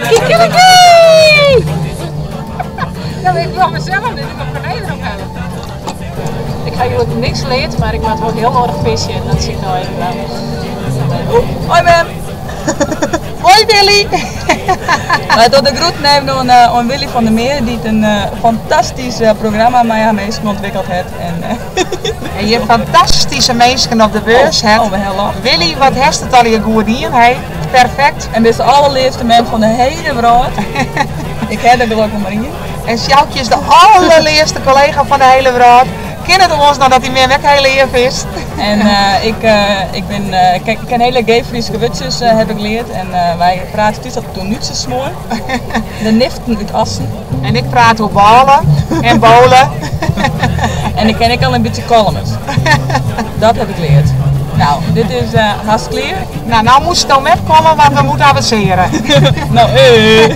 Kikeriki! Nou, ik wil mezelf dit ik op geen op hebben. Ik ga jullie niks leren, maar ik maak wel heel erg visje en dat zie ik nou even wel. Hoi mem! Hoi Willy! Wij tot de groet nemen oan, oan Willy van der Meer, die het een fantastisch programma met haar mensen ontwikkeld heeft. En, En je fantastische mensen op de beurs. Oh, hè. oh, we hebben Willy, wat heeft het al je goed in, hè? Perfect. En dit is de allerleerste mens van de hele wereld. ik heb er gelukkig maar in. En Sjoukje is de allerleerste collega van de hele wereld. Kennen het ons nou dat hij meer weg heel lief is? En ik, ik ben, ik, ik ken hele gay Friese wutjes heb ik geleerd. En wij praten thuis dat toen niet zo smoor. De niften uit Assen. En ik praat over ballen en bolen. En ik ken ik al een beetje columns. Dat heb ik geleerd. Nou, dit is haast klaar. Nou, nou moet het nou met komen, want we moeten avanceren. Nou, eh.